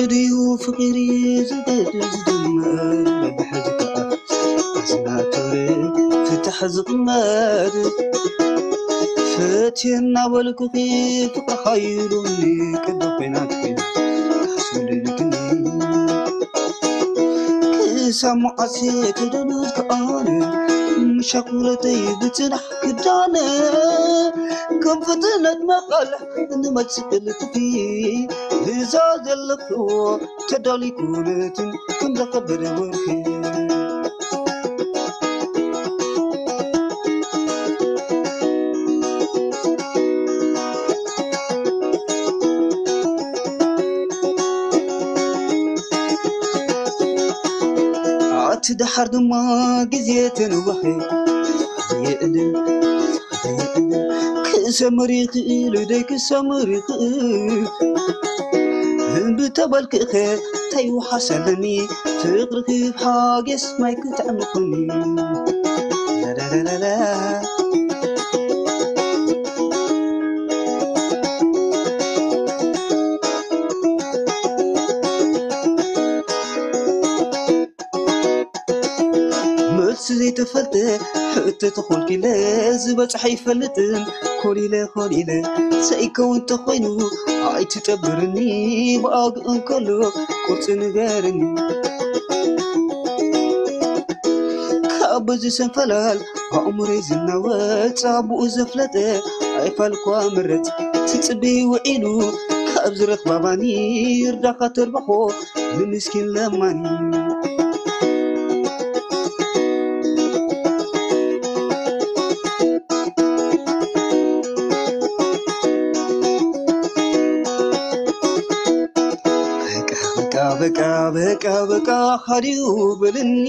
ዕድዩ ፍቕሪ ዝገድል ዝድመር በብሕዚ ከኣ ኣስናተረ ፍታሕ ዝቕመር ፈትየ እናበልኩኺ ፍቕሪ ሓይሉኒ ቅዲ ኮይናት ኮይና ካስውልልክኒ ክሳብ መዓስ ተደሉት ከኣነ ምሻኩረተይ ብጽናሕ ክዳነ ከም ፍጥነት መቐልሕ ንመልሲ ቅልጥፊ እዛ ዘለኽዎ ተዳሊኩ ነትን ከም ዘኸበደ ወርሒ ኣቲ ደሓር ድማ ግዜ ተንዋሐ የእልን ክሰምር ይኽእል ደይ ክሰምር ይኽእል ብተበልክኸ እንታይ ውሓስ ኣለኒ ፍቕሪ ክብ ሓጌስ ማይ ክጥዕምኹኒ ላላላላላ መልሲ ዘይተፈልጠ ሕቶ ተኾልኪለ ዝበፅሐ ይፈልጥን ኮሊለ ኮሊለ ሰይከውን ተኾይኑ ኣይትጠብርኒ ብኣግ እንከሎ ቁርፂ ንገርኒ ካብ በዚ ሰንፈላል ኣእምሮይ ዝናወፅ ኣቦኡ ዘፍለጠ ኣይፋልኳ ምረፅ ትፅበይ ውዒሉ ካብ ዝረኽባባኒ እርዳኻ ተርብሖ ንምስኪን ለማኒ በቃ በቃ በቃ በቃ ሓዲኡ በልኒ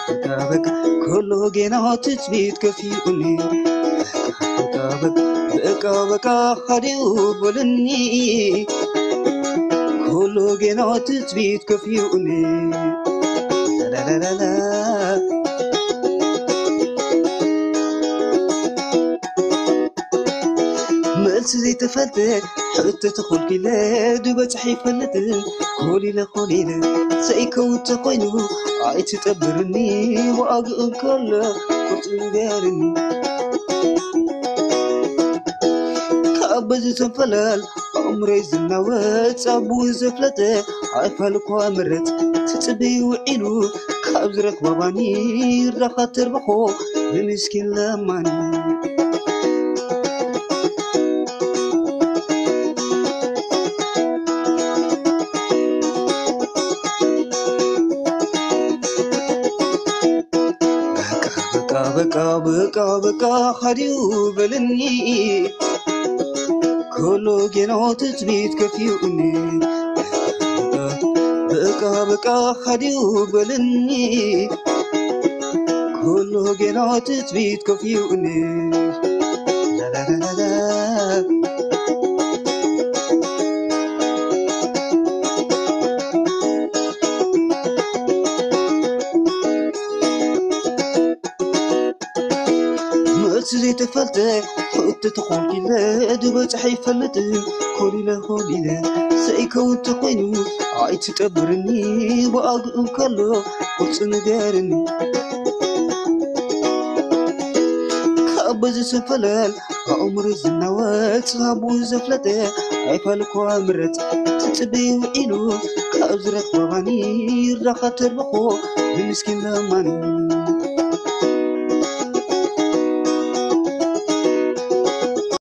በቃ በቃ ከሎ ጌና ትጽቢት ከፊኡኒ በቃ በቃ ሓዲኡ በልኒ ከሎ ጌና ትጽቢት ከፊኡኒ ላላላላ መልሲ ዘይተፈልጠ ሕቶ ተኾልኪለ ዝበፅሐ ይፈልጥን ኮሊለ ኮሊለ ዘይከውን ተኾይኑ ኣይትጠብርኒ ዋግኡ እንከሎ ቁርፂ ንገርኒ ካብ በዚ ተንፈላል ኣእምሮይ ዝናወፅ ኣቡ ዘፍለጠ ኣይፋልኳ ምረፅ ትፅበይ ውዒሉ ካብ ዝረኽባባኒ እርዳኻ ተርብሖ ንምስኪን ለማኒ በቃ በቃ በቃ በቃ ሓዲኡ በልኒ ከሎ ጌና ትጽቢት ከፊኡኒ በቃ በቃ ሓዲኡ በልኒ ከሎ ጌና ትጽቢት ከፊኡኒ ላላላላ መልሲ ዘይተፈልጠ ሕቶ ተኾልኪለ ዝበፅሐ ይፈልጥ ኮሊለ ኮሊለ ዘይከውን ተኾይኑ ኣይትጠብርኒ ብኣግኡ ከሎ ቁርፂ ንገርኒ ካብ በዚ ሰንፈለል ኣእምሮ ዝናወፅ ኣቡ ዘፍለጠ ኣይፋልኳ ምረፅ ትፅቢ ውዒሉ ካብ ዝረኽባባኒ እርዳኻ ተርብኾ ንምስኪን ለማኒ